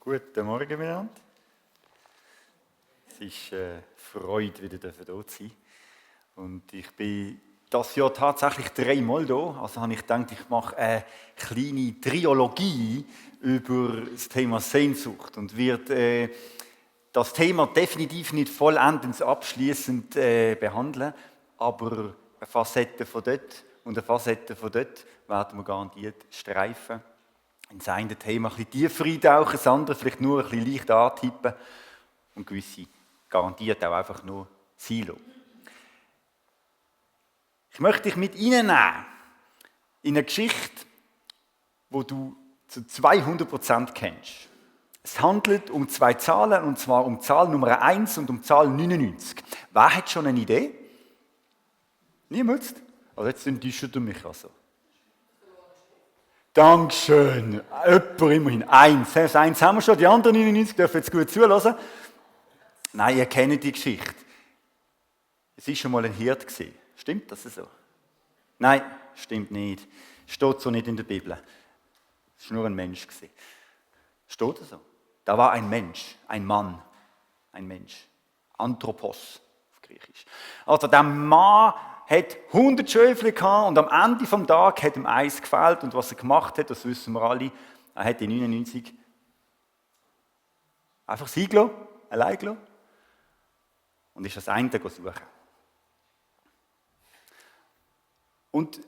Guten Morgen miteinander. Es ist eine Freude, wieder hier zu sein. Und ich bin das Jahr tatsächlich 3-mal da. Also habe ich gedacht, ich mache eine kleine Triologie über das Thema Sehnsucht und werde das Thema definitiv nicht vollends abschließend behandeln, aber eine Facette von dort und eine Facette von dort werden wir garantiert streifen. In das eine Thema ein bisschen tiefer eintauchen, das andere vielleicht nur ein bisschen leicht antippen und gewisse garantiert auch einfach nur sein lassen. Ich möchte dich mit reinnehmen in eine Geschichte, die du zu 200% kennst. Es handelt um 2 Zahlen, und zwar um Zahl Nummer 1 und um Zahl 99. Wer hat schon eine Idee? Niemand? Also jetzt enttäuscht du mich also. Dankeschön. Jemand immerhin. 1. Das 1 haben wir schon, die anderen 99 dürfen jetzt gut zulassen. Nein, ihr kennt die Geschichte. Es war schon mal ein Hirt gewesen. Stimmt das so? Nein, stimmt nicht. Steht so nicht in der Bibel. Es war nur ein Mensch gewesen. Steht das so? Da war ein Mensch, ein Mann, ein Mensch. Anthropos auf Griechisch. Also der Mann hat 100 Schöfli gehabt und am Ende des Tages hat ihm eins gefehlt. Und was er gemacht hat, das wissen wir alle, er hat die 99 einfach sein gelassen, allein gelassen und ist das eine suchen. Und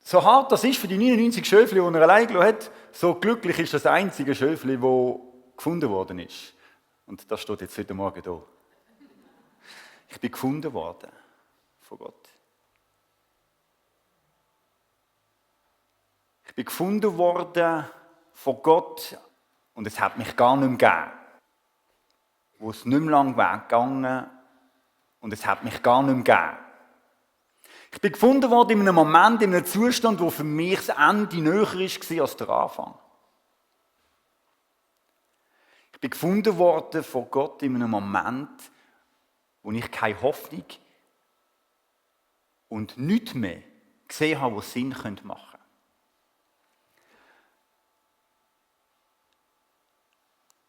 so hart das ist für die 99 Schöfli, die er allein gelassen hat, so glücklich ist das einzige Schöfli, das gefunden worden ist. Und das steht jetzt heute Morgen da. Ich bin gefunden worden von Gott. Ich bin gefunden worden von Gott und es hat mich gar nicht mehr gegeben. Wo es nicht mehr lang weggegangen und es hat mich gar nicht mehr gegeben. Ich bin gefunden worden in einem Moment, in einem Zustand, wo für mich das Ende näher war als der Anfang. Ich bin gefunden worden von Gott in einem Moment, wo ich keine Hoffnung und nichts mehr gesehen habe, was Sinn machen könnte.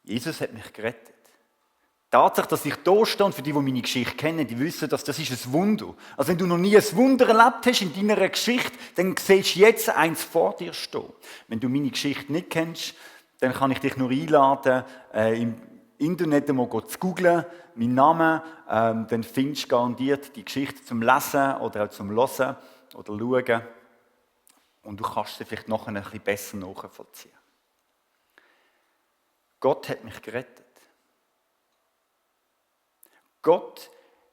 Jesus hat mich gerettet. Die Tatsache, dass ich da stehe, für die meine Geschichte kennen, die wissen, dass das ist ein Wunder. Also wenn du noch nie ein Wunder erlebt hast in deiner Geschichte, dann siehst du jetzt eins vor dir stehen. Wenn du meine Geschichte nicht kennst, dann kann ich dich nur einladen, im Internet mal zu googlen, meinen Namen, dann findest du garantiert die Geschichte zum Lesen oder auch zum Hören oder Schauen. Und du kannst sie vielleicht noch ein bisschen besser nachvollziehen. Gott hat mich gerettet. Gott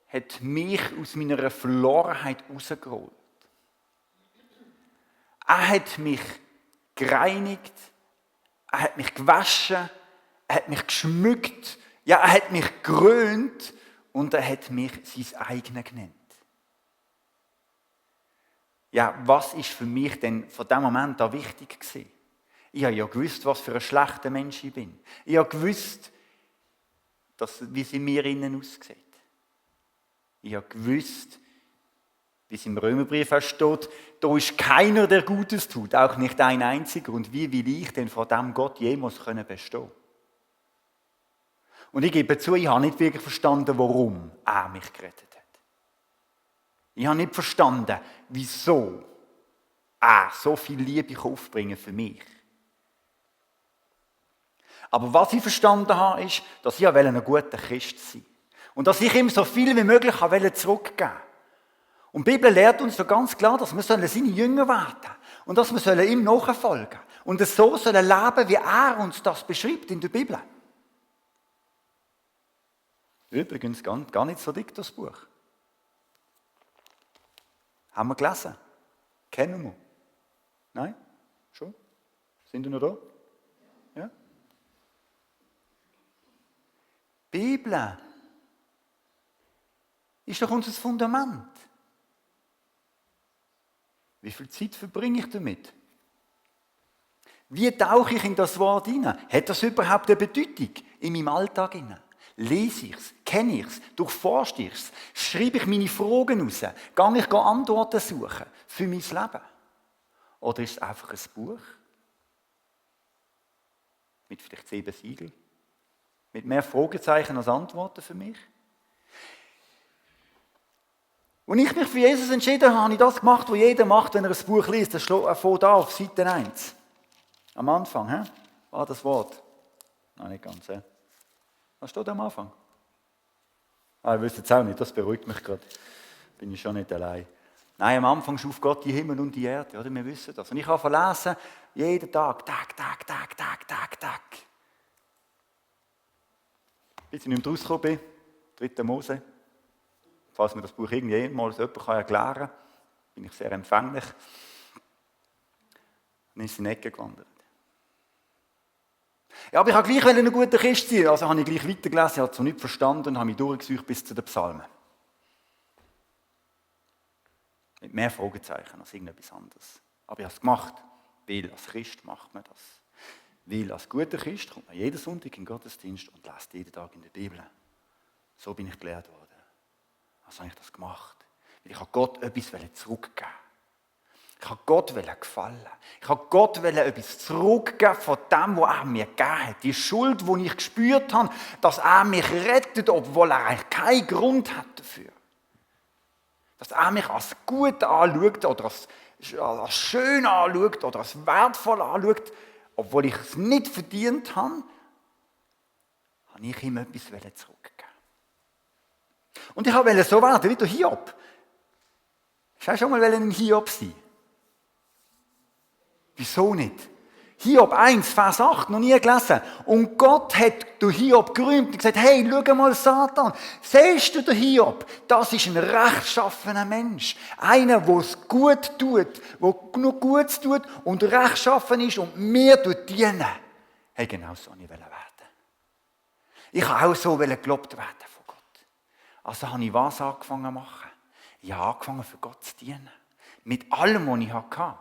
hat mich aus meiner Verlorenheit rausgeholt. Er hat mich gereinigt, er hat mich gewaschen, er hat mich geschmückt, ja, er hat mich gerönt und er hat mich sein eigenes genannt. Ja, was ist für mich denn von diesem Moment an wichtig gewesen? Ich habe ja gewusst, was für ein schlechter Mensch ich bin. Ich habe gewusst, wie es in mir innen aussieht. Ich habe gewusst, wie es im Römerbrief steht, da ist keiner, der Gutes tut, auch nicht ein einziger. Und wie will ich denn vor dem Gott jemals bestehen? Und ich gebe zu, ich habe nicht wirklich verstanden, warum er mich gerettet hat. Ich habe nicht verstanden, wieso er so viel Liebe aufbringen für mich. Aber was ich verstanden habe, ist, dass ich ein guter Christ sein wollte. Und dass ich ihm so viel wie möglich zurückgeben wollte. Und die Bibel lehrt uns so ganz klar, dass wir seine Jünger werden und dass wir ihm nachfolgen sollen. Und es so leben sollen, wie er uns das beschreibt in der Bibel. Übrigens gar nicht so dick, das Buch. Haben wir gelesen? Kennen wir? Nein? Schon? Sind wir noch da? Ja? Die Bibel ist doch unser Fundament. Wie viel Zeit verbringe ich damit? Wie tauche ich in das Wort hinein? Hat das überhaupt eine Bedeutung in meinem Alltag hinein? Lese ich es? Kenne ich es? Durchforsche ich es? Schreibe ich meine Fragen raus? Gehe ich Antworten suchen für mein Leben? Oder ist es einfach ein Buch? Mit vielleicht 7 Siegel? Mit mehr Fragezeichen als Antworten für mich? Als ich mich für Jesus entschieden habe, habe ich das gemacht, was jeder macht, wenn er ein Buch liest. Das steht da auf Seite 1. Am Anfang, war das Wort. Nein, nicht ganz. Was steht am Anfang? Ich wüsste es auch nicht, das beruhigt mich gerade. Bin ich schon nicht allein. Nein, am Anfang schuf Gott die Himmel und die Erde, oder? Wir wissen das. Und ich habe verlesen, jeden Tag, Tag. Bis ich nicht mehr rausgekommen bin, 3. Mose. Falls mir das Buch irgendjemals jemand erklären kann, bin ich sehr empfänglich. Dann ist es in die Ecke gewandert. Ja, aber ich habe gleich ein guter Christ sein. Also habe ich gleich weitergelesen, ich habe es noch nicht verstanden und habe mich durchgesucht bis zu den Psalmen. Mit mehr Fragezeichen als irgendetwas anderes. Aber ich habe es gemacht, weil als Christ macht man das. Weil als guter Christ kommt man jeden Sonntag in den Gottesdienst und liest jeden Tag in der Bibel. So bin ich gelehrt worden. Also habe ich das gemacht. Weil ich habe Gott etwas zurückgeben. Ich habe Gott gefallen. Ich habe Gott etwas zurückgeben von dem, was er mir gegeben hat. Die Schuld, die ich gespürt habe, dass er mich rettet, obwohl er eigentlich keinen Grund hat dafür. Dass er mich als gut anschaut oder als schön anschaut oder als wertvoll anschaut, obwohl ich es nicht verdient habe, habe ich ihm etwas zurückgegeben. Und ich wollte so werden wie der Hiob. Hast du schon mal ein Hiob sein? Wieso nicht? Hiob 1, Vers 8, noch nie gelesen. Und Gott hat den Hiob gerühmt und gesagt, hey, schau mal Satan. Siehst du den Hiob? Das ist ein rechtschaffener Mensch. Einer, der es gut tut, der genug Gutes tut und rechtschaffen ist und mir dienen. Hey, genau so wollte ich werden. Ich wollte auch so gelobt werden von Gott. Also habe ich was angefangen zu machen? Ich habe angefangen, für Gott zu dienen. Mit allem, was ich hatte.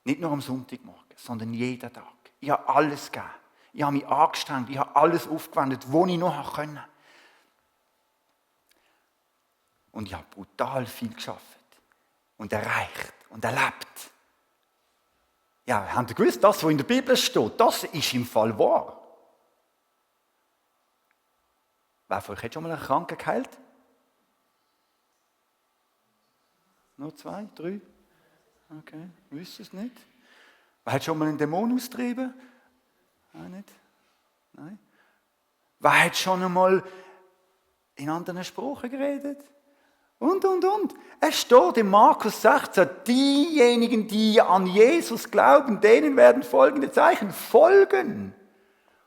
Nicht nur am Sonntagmorgen, sondern jeden Tag. Ich habe alles gegeben. Ich habe mich angestrengt. Ich habe alles aufgewendet, was ich noch konnte. Und ich habe brutal viel geschafft. Und erreicht. Und erlebt. Ja, habt ihr gewusst, das, was in der Bibel steht, das ist im Fall wahr. Wer von euch hat schon mal einen Kranken geheilt? Nur 2, 3? Okay, wisst ihr es nicht? Wer hat schon mal einen Dämon austrieben? Auch nicht? Nein. Wer hat schon einmal in anderen Sprachen geredet? Und. Es steht in Markus 16, diejenigen, die an Jesus glauben, denen werden folgende Zeichen folgen.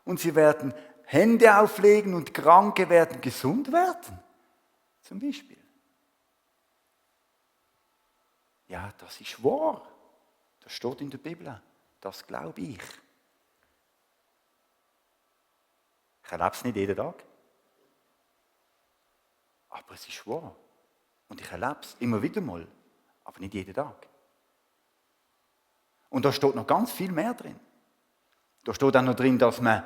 Und sie werden Hände auflegen und Kranke werden gesund werden. Zum Beispiel. Ja, das ist wahr. Das steht in der Bibel. Das glaube ich. Ich erlebe es nicht jeden Tag. Aber es ist wahr. Und ich erlebe es immer wieder mal. Aber nicht jeden Tag. Und da steht noch ganz viel mehr drin. Da steht auch noch drin, dass man,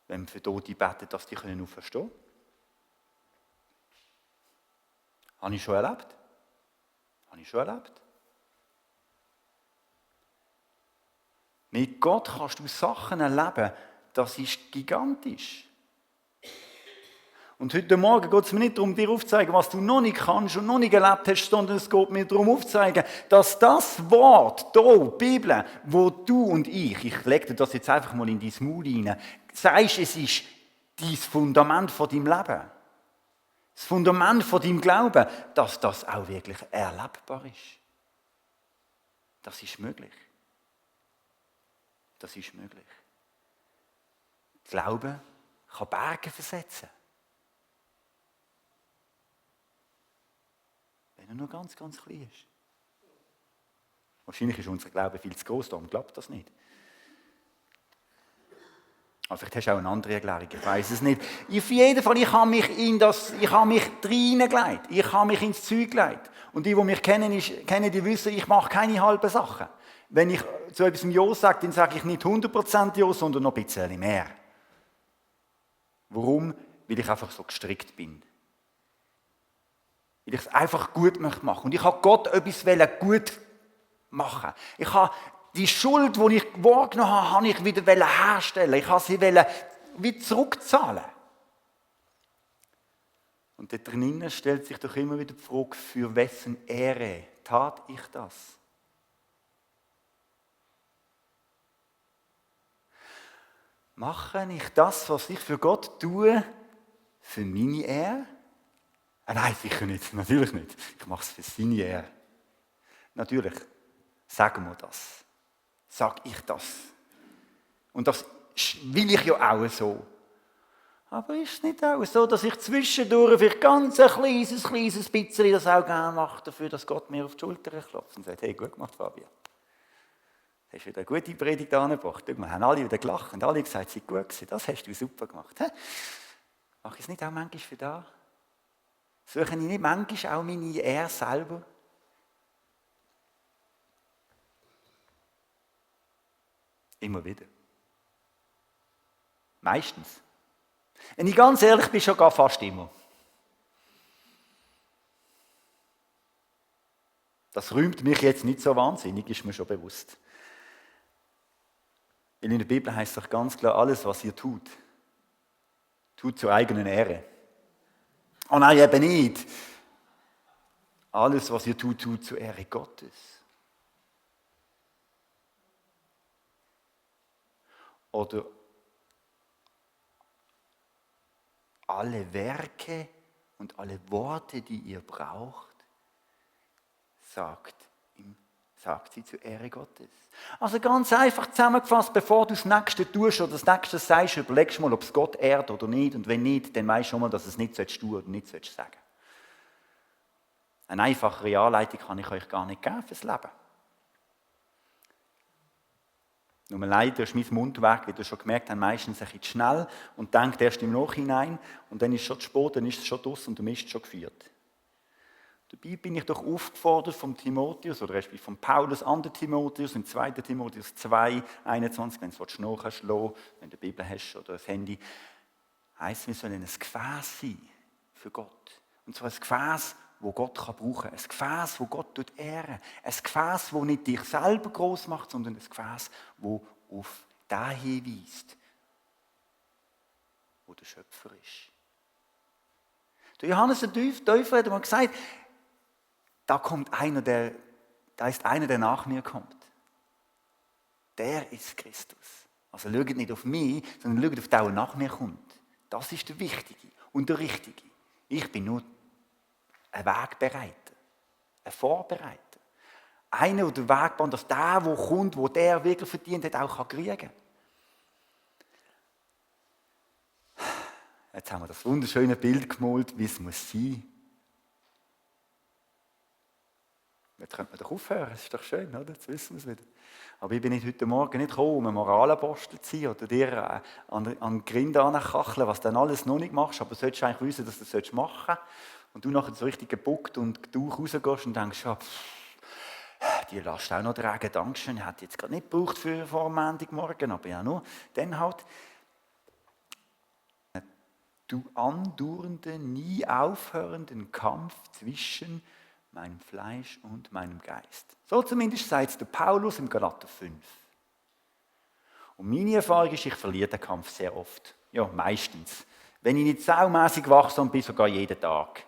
wenn man für Tote betet, dass die auferstehen können. Habe ich schon erlebt. Mit Gott kannst du Sachen erleben, das ist gigantisch. Und heute Morgen geht es mir nicht darum, dir aufzuzeigen, was du noch nicht kannst und noch nicht erlebt hast, sondern es geht mir darum aufzuzeigen, dass das Wort hier, Bibel, wo du und ich lege dir das jetzt einfach mal in dein Maul rein, sagst, es ist dein Fundament von deinem Leben. Das Fundament von deinem Glauben, dass das auch wirklich erlebbar ist. Das ist möglich. Das ist möglich. Glaube kann Berge versetzen. Wenn er nur ganz, ganz klein ist. Wahrscheinlich ist unser Glaube viel zu groß, darum glaubt das nicht. Aber vielleicht hast du auch eine andere Erklärung, ich weiß es nicht. Auf jeden Fall, ich habe mich reingelegt. Ich habe mich ins Zeug gelegt. Und die mich kennen, die wissen, ich mache keine halben Sachen. Wenn ich zu etwas Ja sage, dann sage ich nicht 100% Ja, sondern noch ein bisschen mehr. Warum? Weil ich einfach so gestrickt bin. Weil ich es einfach gut machen möchte. Und ich habe Gott etwas gut machen. Ich habe Die Schuld, die ich wahrgenommen habe, habe ich wieder herstellen. Ich wollte sie wieder zurückzahlen. Und da drinnen stellt sich doch immer wieder die Frage, für wessen Ehre tat ich das? Mache ich das, was ich für Gott tue, für meine Ehre? Nein, sicher nicht. Natürlich nicht. Ich mache es für seine Ehre. Natürlich. Sagen wir das. Sag ich das. Und das will ich ja auch so. Aber ist es nicht auch so, dass ich zwischendurch vielleicht ganz ein kleines bisschen das auch gerne mache, dafür, dass Gott mir auf die Schulter klopft und sagt, hey, gut gemacht, Fabian. Du hast wieder eine gute Predigt angebracht. Wir haben alle wieder gelacht und alle gesagt, es sei gut gewesen. Das hast du super gemacht. Mache ich es nicht auch manchmal für da? Suche ich nicht manchmal auch meine Ehre selber? Immer wieder. Meistens. Wenn ich ganz ehrlich bin, schon gar fast immer. Das rühmt mich jetzt nicht so wahnsinnig, ist mir schon bewusst. Weil in der Bibel heißt es doch ganz klar, alles, was ihr tut, tut zur eigenen Ehre. Oh nein, eben nicht. Alles, was ihr tut, tut zur Ehre Gottes. Oder alle Werke und alle Worte, die ihr braucht, sagt sie zur Ehre Gottes. Also ganz einfach zusammengefasst, bevor du das Nächste tust oder das Nächste sagst, überlegst du mal, ob es Gott ehrt oder nicht. Und wenn nicht, dann weißt du schon mal, dass es nicht tun oder nicht sagen sollst. Eine einfachere Anleitung kann ich euch gar nicht geben fürs Leben. Nur leider ist mein Mundwerk, wie du schon gemerkt hast, meistens ein bisschen zu schnell und denkt erst im Nachhinein und dann ist es schon zu spät, dann ist es schon draus und der Mist schon geführt. Dabei bin ich doch aufgefordert vom Timotheus, oder respektive von Paulus an den Timotheus, im 2. Timotheus 2, 21, wenn du es nachschlagen, wenn du eine Bibel hast oder ein Handy, heisst, wir sollen ein Gefäß sein für Gott. Und zwar ein Gefäß, wo Gott brauchen kann. Ein Gefäß, wo Gott ehren. Ein Gefäß, das nicht dich selber groß macht, sondern ein Gefäß, das auf den hinweist, wo der Schöpfer ist. Der Johannes der Täufer hat einmal gesagt, da ist einer, der nach mir kommt. Der ist Christus. Also schaut nicht auf mich, sondern schaut auf den, der nach mir kommt. Das ist der Wichtige und der Richtige. Ich bin nur ein Wegbereiter, ein Vorbereiter. Einer, der den Weg bahnt, dass der kommt, wo der wirklich verdient hat, auch kriegen kann. Jetzt haben wir das wunderschöne Bild gemalt, wie es muss sein. Jetzt könnte man doch aufhören, das ist doch schön, oder? Jetzt wissen wir es wieder. Aber ich bin nicht heute Morgen nicht gekommen, um ein Moralapostel zu sein oder dir an den Grind anzukacheln, was du dann alles noch nicht machst, aber du solltest eigentlich wissen, dass du das machen sollst. Und du nachher so richtig gebuckt und du rausgehst und denkst, ja, die Last auch noch tragen, Dankeschön, ich hätte jetzt gerade nicht gebraucht für vor Montagmorgen, aber ja nur, dann halt. Du andauernden, nie aufhörenden Kampf zwischen meinem Fleisch und meinem Geist. So zumindest sagt es der Paulus im Galater 5. Und meine Erfahrung ist, ich verliere den Kampf sehr oft. Ja, meistens. Wenn ich nicht saumässig wachsam bin, sogar jeden Tag.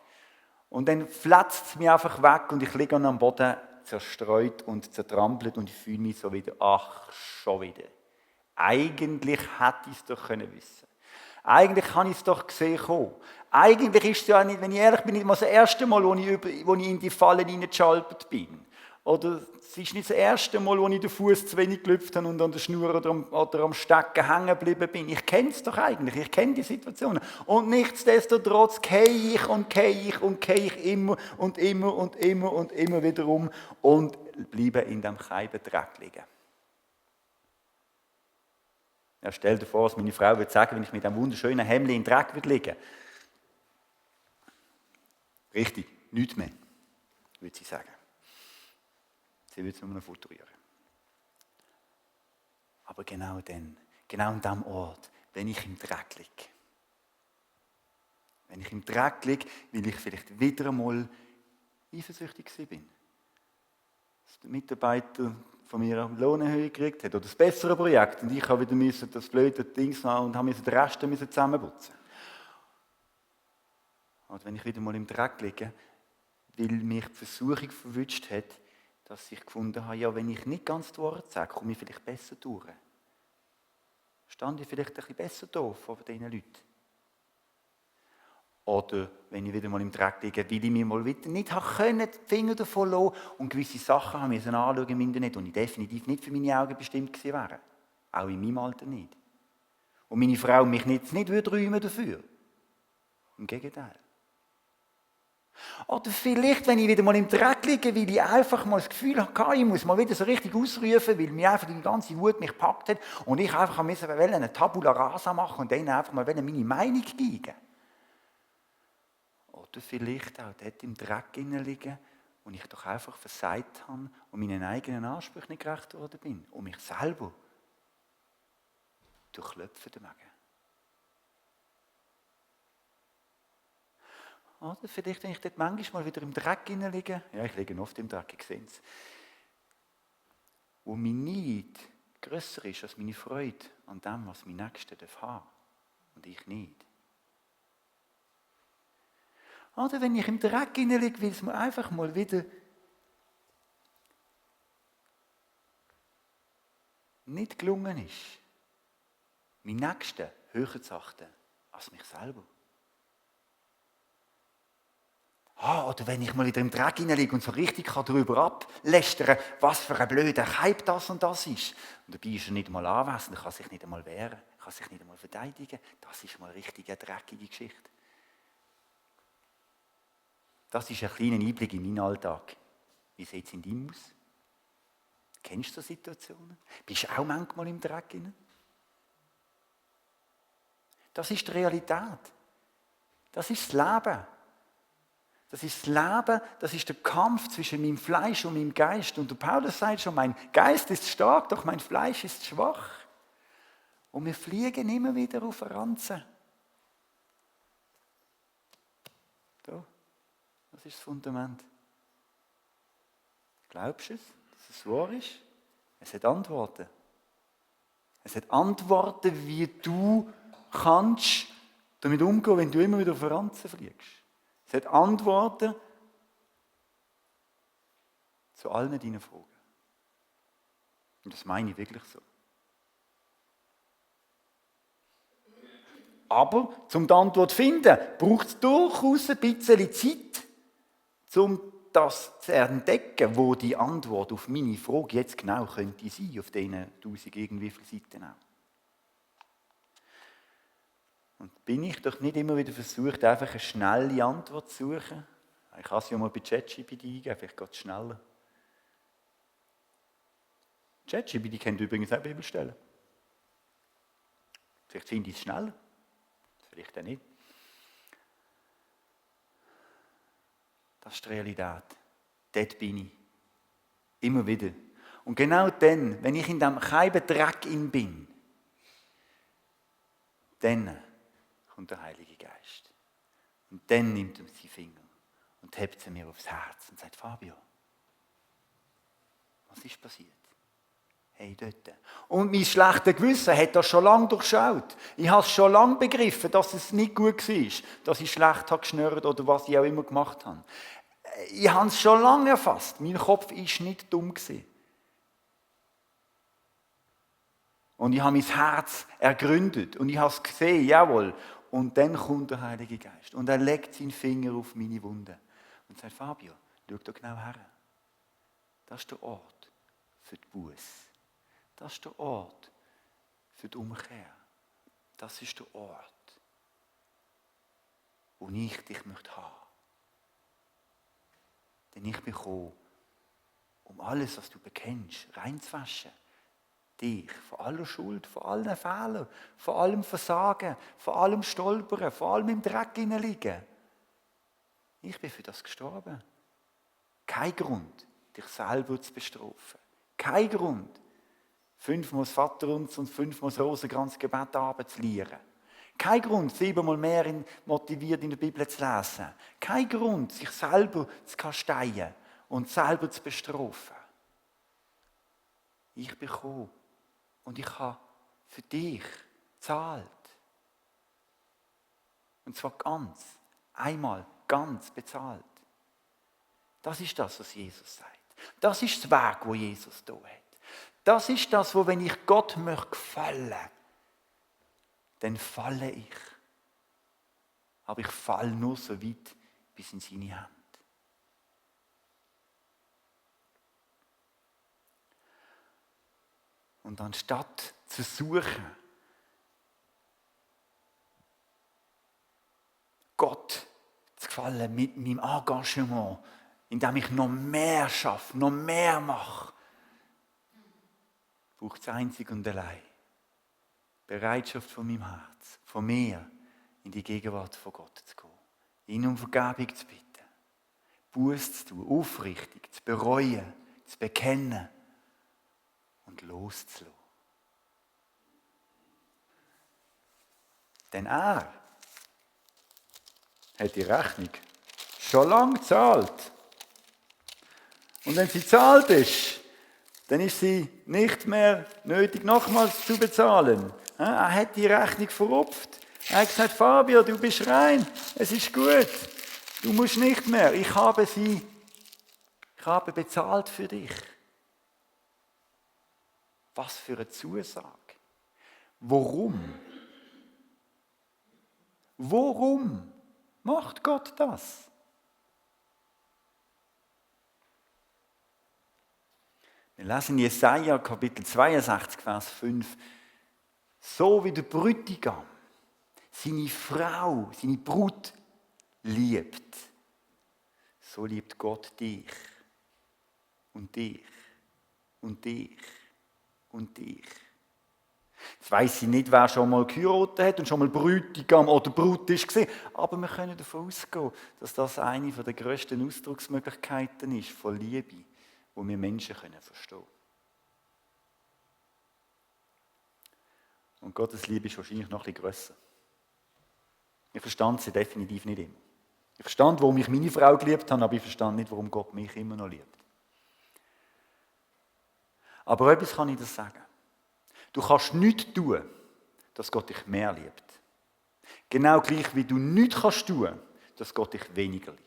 Und dann fletzt es mich einfach weg und ich liege am Boden zerstreut und zertrampelt und ich fühle mich so wieder, ach, schon wieder. Eigentlich hätte ich es doch wissen können. Eigentlich kann ich es doch gesehen kommen. Eigentlich ist es ja nicht, wenn ich ehrlich bin, nicht mal das erste Mal, wo ich in die Falle hineingeschaltet bin. Oder es ist nicht das erste Mal, wo ich den Fuß zu wenig gelüpft habe und an der Schnur oder am Stecken hängen geblieben bin. Ich kenne es doch eigentlich, ich kenne die Situationen. Und nichtsdestotrotz gehe ich immer und immer und immer und immer wieder um und bleibe in dem Dreck liegen. Ja, stell dir vor, was meine Frau würde sagen, wenn ich mit einem wunderschönen Hemd in den Dreck würde liegen. Richtig, nichts mehr, würde sie sagen. Sie würde es nur noch futurieren. Aber genau an diesem Ort, wenn ich im Dreck liege. Wenn ich im Dreck liege, weil ich vielleicht wieder einmal eifersüchtig bin. Dass der Mitarbeiter von mir eine Lohnerhöhung gekriegt hat oder das bessere Projekt und ich habe wieder das blöde Ding haben und habe den Rest zusammenputzen. Und wenn ich wieder mal im Dreck liege, weil mich die Versuchung verwünscht hat, dass ich gefunden habe, ja, wenn ich nicht ganz die Wahrheit sage, komme ich vielleicht besser durch. Stand ich vielleicht ein bisschen besser da vor diesen Leuten. Oder wenn ich wieder mal im Dreck liege, weil ich mir mal wieder nicht die Finger davon lassen und gewisse Sachen haben müssen anschauen im Internet, und ich definitiv nicht für meine Augen bestimmt gewesen wären. Auch in meinem Alter nicht. Und meine Frau mich nicht räumen dafür. Im Gegenteil. Oder vielleicht, wenn ich wieder mal im Dreck liege, weil ich einfach mal das Gefühl hatte, ich muss mal wieder so richtig ausrufen, weil mir einfach die ganze Wut mich gepackt hat und ich einfach eine Tabula rasa machen und denen einfach mal meine Meinung geben. Oder vielleicht auch dort im Dreck liegen und ich doch einfach versagt habe und meinen eigenen Ansprüchen nicht gerecht geworden bin und mich selber durchklopfen mag. Oder vielleicht, wenn ich dort manchmal mal wieder im Dreck liege, ja, ich liege oft im Dreck, ich sehe es, wo mein Neid grösser ist als meine Freude an dem, was mein Nächster haben darf und ich nicht. Oder wenn ich im Dreck liege, weil es mir einfach mal wieder nicht gelungen ist, meinen Nächsten höher zu achten als mich selber. Oder wenn ich mal wieder im Dreck liege und so richtig darüber ablästern, was für ein blöder Hype das und das ist. Und dabei ist er nicht mal anwesend, kann sich nicht einmal wehren, kann sich nicht einmal verteidigen. Das ist mal richtig eine dreckige Geschichte. Das ist ein kleiner Einblick in meinen Alltag. Wie sieht es in deinem aus? Kennst du so Situationen? Bist du auch manchmal im Dreck drin? Das ist die Realität. Das ist das Leben. Das ist das Leben, das ist der Kampf zwischen meinem Fleisch und meinem Geist. Und der Paulus sagt schon, mein Geist ist stark, doch mein Fleisch ist schwach. Und wir fliegen immer wieder auf eine Ranze. Da, das ist das Fundament. Glaubst du es, dass es wahr ist? Es hat Antworten. Es hat Antworten, wie du kannst damit umgehen, wenn du immer wieder auf eine Ranze fliegst. Es hat Antworten zu allen deinen Fragen. Und das meine ich wirklich so. Aber, um die Antwort zu finden, braucht es durchaus ein bisschen Zeit, um das zu entdecken, wo die Antwort auf meine Frage jetzt genau könnte sein, auf diesen 1000 irgendwie viele Seiten auch. Und bin ich doch nicht immer wieder versucht, einfach eine schnelle Antwort zu suchen? Ich kann es ja mal bei ChatGPT eingeben, vielleicht geht es schneller. ChatGPT kennt übrigens auch Bibelstellen. Vielleicht finde ich es schneller, vielleicht auch nicht. Das ist die Realität. Dort bin ich. Immer wieder. Und genau dann, wenn ich in diesem keinen Dreck bin, dann kommt der Heilige Geist. Und dann nimmt er seine Finger und hebt sie mir aufs Herz und sagt, Fabio, was ist passiert? Hey, dort. Und mein schlechtes Gewissen hat das schon lange durchschaut. Ich habe es schon lange begriffen, dass es nicht gut war, dass ich schlecht habe geschnürt oder was ich auch immer gemacht habe. Ich habe es schon lange erfasst. Mein Kopf war nicht dumm gewesen. Und ich habe mein Herz ergründet und ich habe es gesehen, jawohl. Und dann kommt der Heilige Geist und er legt seinen Finger auf meine Wunde und sagt, Fabio, schau da genau her. Das ist der Ort für die Buße. Das ist der Ort für die Umkehr. Das ist der Ort, wo ich dich möchte haben. Denn ich bin gekommen, um alles, was du bekennst, reinzuwaschen. Dich von aller Schuld, von allen Fehlern, von allem Versagen, von allem Stolpern, von allem im Dreck liegen. Ich bin für das gestorben. Kein Grund, dich selber zu bestrafen. Kein Grund, 5-mal das Vaterunser und 5-mal das Rosenkranzgebet abzulieren. Kein Grund, 7-mal mehr motiviert in der Bibel zu lesen. Kein Grund, sich selber zu kasteien und selber zu bestrafen. ich bekomme und ich habe für dich gezahlt. Und zwar einmal ganz bezahlt. Das ist das, was Jesus sagt. Das ist das Werk, das Jesus da hat. Das ist das, wo wenn ich Gott möchte gefallen, dann falle ich. Aber ich falle nur so weit bis in seine Hand. Und anstatt zu suchen, Gott zu gefallen mit meinem Engagement, indem ich noch mehr schaffe, noch mehr mache, braucht es einzig und allein Bereitschaft von meinem Herz, von mir, in die Gegenwart von Gott zu gehen, ihn um Vergebung zu bitten, Buße zu tun, aufrichtig, zu bereuen, zu bekennen und loszulassen. Denn er hat die Rechnung schon lange gezahlt. Und wenn sie gezahlt ist, dann ist sie nicht mehr nötig, nochmals zu bezahlen. Er hat die Rechnung verrupft. Er hat gesagt, Fabio, du bist rein, es ist gut, du musst nicht mehr. Ich habe bezahlt für dich. Was für eine Zusage. Warum? Warum macht Gott das? Wir lesen Jesaja Kapitel 62, Vers 5. So wie der Bräutigam seine Frau, seine Brut liebt, so liebt Gott dich und dich und dich und dich. Jetzt weiss ich nicht, wer schon mal geheiratet hat und schon mal Bräutigam oder Brut war, aber wir können davon ausgehen, dass das eine der grössten Ausdrucksmöglichkeiten ist von Liebe, die wir Menschen verstehen können. Und Gottes Liebe ist wahrscheinlich noch ein bisschen grösser. Ich verstand sie definitiv nicht immer. Ich verstand, warum ich meine Frau geliebt habe, aber ich verstand nicht, warum Gott mich immer noch liebt. Aber etwas kann ich dir sagen. Du kannst nichts tun, dass Gott dich mehr liebt. Genau gleich wie du nichts kannst tun, dass Gott dich weniger liebt.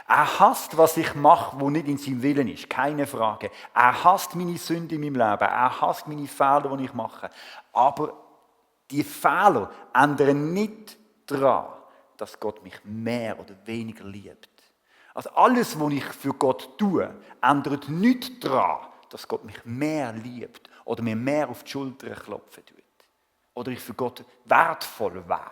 Er hasst, was ich mache, wo nicht in seinem Willen ist. Keine Frage. Er hasst meine Sünde in meinem Leben. Er hasst meine Fehler, die ich mache. Aber die Fehler ändern nicht daran, dass Gott mich mehr oder weniger liebt. Also alles, was ich für Gott tue, ändert nicht daran, dass Gott mich mehr liebt oder mir mehr auf die Schulter klopfen tut. Oder ich für Gott wertvoll wäre.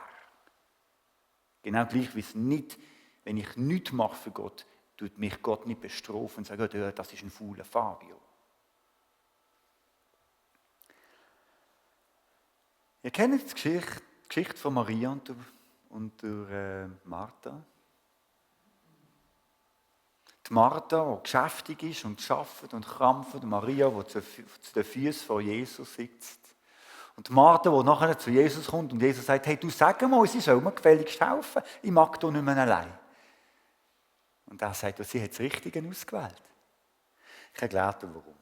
Genau gleich wie es nicht, wenn ich nichts mache für Gott, tut mich Gott nicht bestrafen und sagt, das ist ein fauler Fabio. Ihr kennt die Geschichte von Maria und der Martha. Die Martha, die geschäftig ist und arbeitet und krampft, und Maria, die zu den Füßen von Jesus sitzt. Und die Martha, die nachher zu Jesus kommt und Jesus sagt, hey, du sag mal, sie soll mir gefälligst helfen, ich mag hier nicht mehr allein. Und er sagt, sie hat das Richtige ausgewählt. Ich erkläre dir, warum.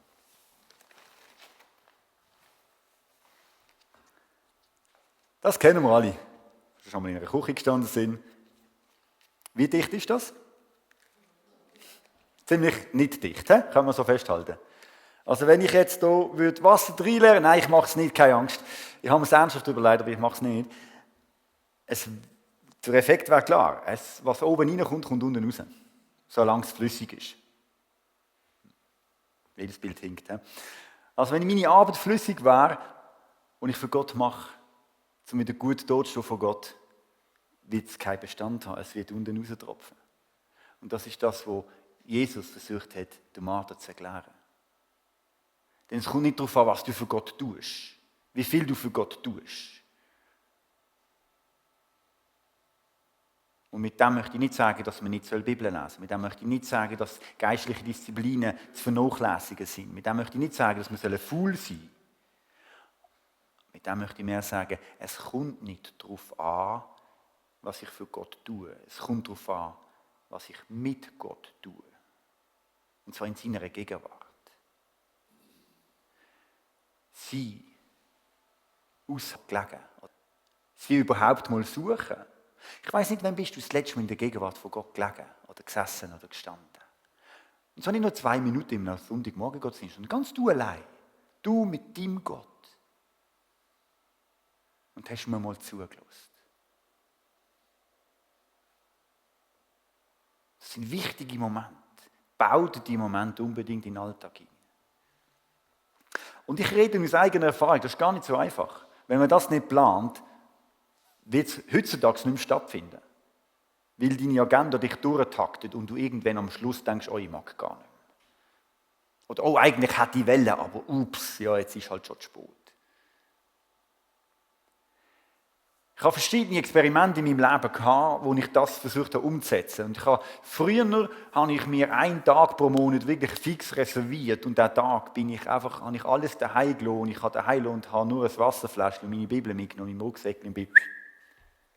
Das kennen wir alle. Das ist schon mal in einer Küche gestanden sind. Wie dicht ist das? Ziemlich nicht dicht, kann man so festhalten. Also wenn ich jetzt hier Wasser reinleeren, nein, ich mache es nicht, keine Angst. Ich habe mir ernsthaft überlegt, aber ich mache es nicht. Der Effekt wäre klar. Was oben reinkommt, kommt unten raus. Solange es flüssig ist. Jedes Bild hinkt. Also wenn meine Arbeit flüssig wäre und ich für Gott mache, um wieder gut totstehen vor Gott, wird es keinen Bestand haben. Es wird unten raustropfen. Und das ist das, was Jesus versucht hat, der Martha zu erklären. Denn es kommt nicht darauf an, was du für Gott tust. Wie viel du für Gott tust. Und mit dem möchte ich nicht sagen, dass man nicht die Bibel lesen soll. Mit dem möchte ich nicht sagen, dass geistliche Disziplinen zu vernachlässigen sind. Mit dem möchte ich nicht sagen, dass man faul sein soll. Mit dem möchte ich mehr sagen, es kommt nicht darauf an, was ich für Gott tue. Es kommt darauf an, was ich mit Gott tue. Und zwar in seiner Gegenwart. sie ausgelegen. Sie überhaupt mal suchen. Ich weiss nicht, wann bist du das letzte Mal in der Gegenwart von Gott gelegen oder gesessen oder gestanden. Und zwar nicht nur 2 Minuten im Sonntagmorgen Gottesdienst, sondern ganz du allein. Du mit deinem Gott. Und hast mir mal zugelassen. Das sind wichtige Momente. Bau dir die Momente unbedingt in den Alltag hin. Und ich rede aus eigener Erfahrung, das ist gar nicht so einfach. Wenn man das nicht plant, wird es heutzutage nicht mehr stattfinden. Weil deine Agenda dich durchtaktet und du irgendwann am Schluss denkst, oh, ich mag gar nicht mehr. Oder, oh, eigentlich hätte ich wollen, aber ups, ja, jetzt ist halt schon zu spät. Ich habe verschiedene Experimente in meinem Leben gehabt, wo ich das versucht habe umzusetzen. Und früher habe ich mir einen Tag pro Monat wirklich fix reserviert und diesen Tag habe ich alles daheim gelassen und ich habe daheim und habe nur ein Wasserfläschchen und meine Bibel mitgenommen, im Rucksack und bin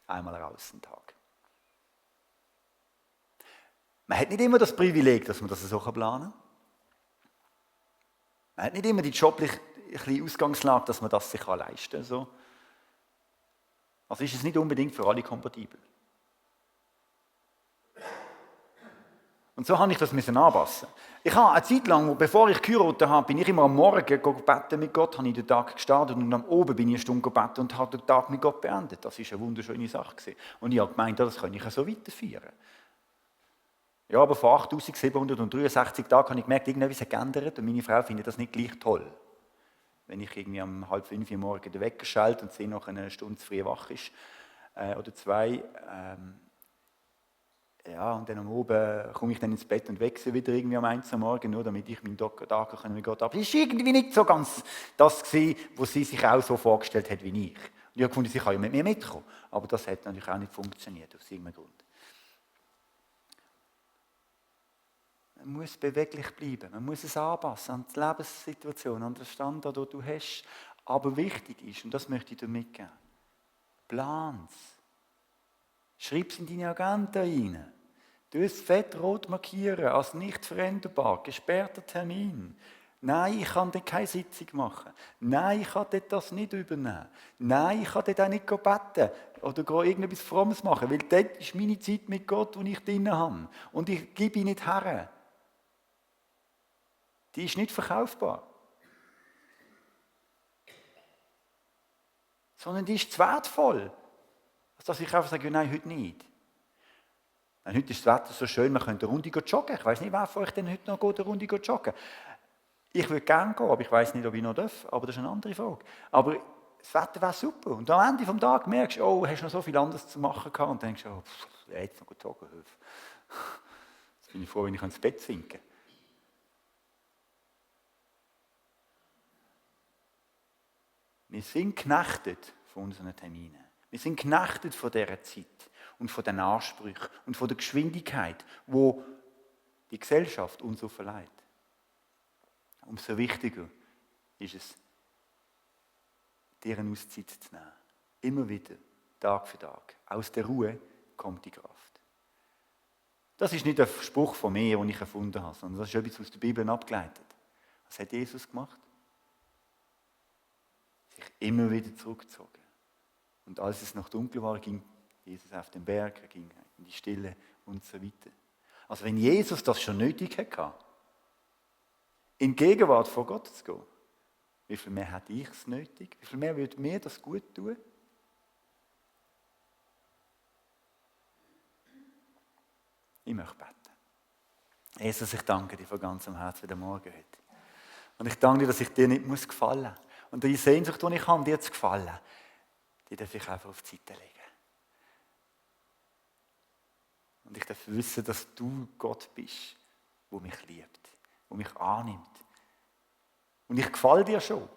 einmal raus einen Tag. Man hat nicht immer das Privileg, dass man das so planen kann. Man hat nicht immer die jobliche Ausgangslage, dass man das sich leisten kann. So. Also ist es nicht unbedingt für alle kompatibel. Und so habe ich das anpassen. Ich habe eine Zeit lang, bevor ich geheiratet habe, bin ich immer am Morgen gebeten mit Gott, habe ich den Tag gestartet und am Oben bin ich eine Stunde gebeten und habe den Tag mit Gott beendet. Das war eine wunderschöne Sache. Und ich habe gemeint, das kann ich so weiterführen. Ja, aber vor 8763 Tagen habe ich gemerkt, irgendetwas hat geändert und meine Frau findet das nicht gleich toll. Wenn ich irgendwie um 4:30 Uhr morgens den Wecker schalte und sie noch eine Stunde zu früh wach ist, oder 2, ja, und dann am Abend komme ich dann ins Bett und wechsle wieder irgendwie um 1 Uhr morgens, nur damit ich meinen Tag mit Gott habe. Das war irgendwie nicht so ganz das gewesen, was sie sich auch so vorgestellt hat wie ich. Und ich habe gefunden, sie kann ja mit mir mitkommen. Aber das hat natürlich auch nicht funktioniert, aus irgendeinem Grund. Man muss beweglich bleiben, man muss es anpassen an die Lebenssituation, an den Standort, den du hast. Aber wichtig ist, und das möchte ich dir mitgeben, plan es. Schreib es in deine Agenda rein. Du es fett rot markieren, als nicht veränderbar, gesperrter Termin. Nein, ich kann dort keine Sitzung machen. Nein, ich kann dort das nicht übernehmen. Nein, ich kann dort auch nicht beten oder irgendetwas Frommes machen, weil dort ist meine Zeit mit Gott, die ich drin habe. Und ich gebe ihn nicht her. Die ist nicht verkaufbar. Sondern die ist zu wertvoll. Dass ich einfach sage, nein, heute nicht. Heute ist das Wetter so schön, wir können eine Runde joggen. Ich weiß nicht, wer von euch denn heute noch eine Runde joggen. Ich würde gerne gehen, aber ich weiß nicht, ob ich noch darf. Aber das ist eine andere Frage. Aber das Wetter wäre super. Und am Ende des Tages merkst du, oh, hast du noch so viel anderes zu machen gehabt. Und denkst du, oh, jetzt noch joggen. Jetzt bin ich froh, wenn ich ins Bett sinke. Wir sind geknechtet von unseren Terminen. Wir sind geknechtet von dieser Zeit und von den Ansprüchen und von der Geschwindigkeit, wo die Gesellschaft uns so verleiht. Umso wichtiger ist es, dir eine Auszeit zu nehmen. Immer wieder, Tag für Tag. Aus der Ruhe kommt die Kraft. Das ist nicht ein Spruch von mir, den ich erfunden habe, sondern das ist etwas aus der Bibel abgeleitet. Was hat Jesus gemacht? Sich immer wieder zurückgezogen. Und als es noch dunkel war, ging Jesus auf den Berg, er ging in die Stille und so weiter. Also wenn Jesus das schon nötig hatte, in Gegenwart vor Gott zu gehen, wie viel mehr hätte ich es nötig? Wie viel mehr würde mir das gut tun? Ich möchte beten. Jesus, ich danke dir von ganzem Herzen für den Morgen heute. Und ich danke dir, dass ich dir nicht gefallen muss. Und die Sehnsucht, die ich habe, dir zu gefallen, die darf ich einfach auf die Seite legen. Und ich darf wissen, dass du Gott bist, der mich liebt, der mich annimmt. Und ich gefalle dir schon.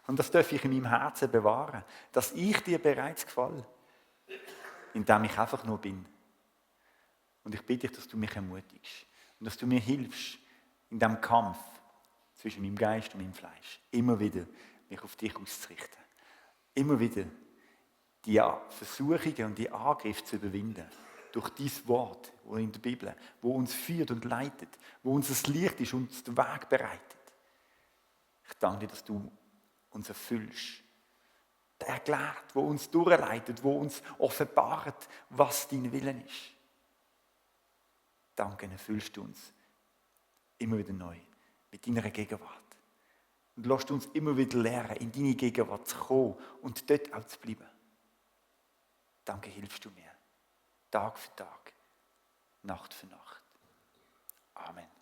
Und das darf ich in meinem Herzen bewahren, dass ich dir bereits gefalle, indem ich einfach nur bin. Und ich bitte dich, dass du mich ermutigst und dass du mir hilfst, in diesem Kampf zwischen meinem Geist und meinem Fleisch immer wieder mich auf dich auszurichten. Immer wieder die Versuchungen und die Angriffe zu überwinden. Durch dieses Wort, wo in der Bibel, wo uns führt und leitet, wo uns das Licht ist und uns den Weg bereitet. Ich Ich danke dir, dass du uns erfüllst. Der erklärt, wo uns durchleitet, wo uns offenbart, was dein Willen ist. Danke, erfüllst du uns immer wieder neu mit deiner Gegenwart. Und lasst uns immer wieder lernen, in deine Gegenwart zu kommen und dort auch zu bleiben. Danke, hilfst du mir. Tag für Tag, Nacht für Nacht. Amen.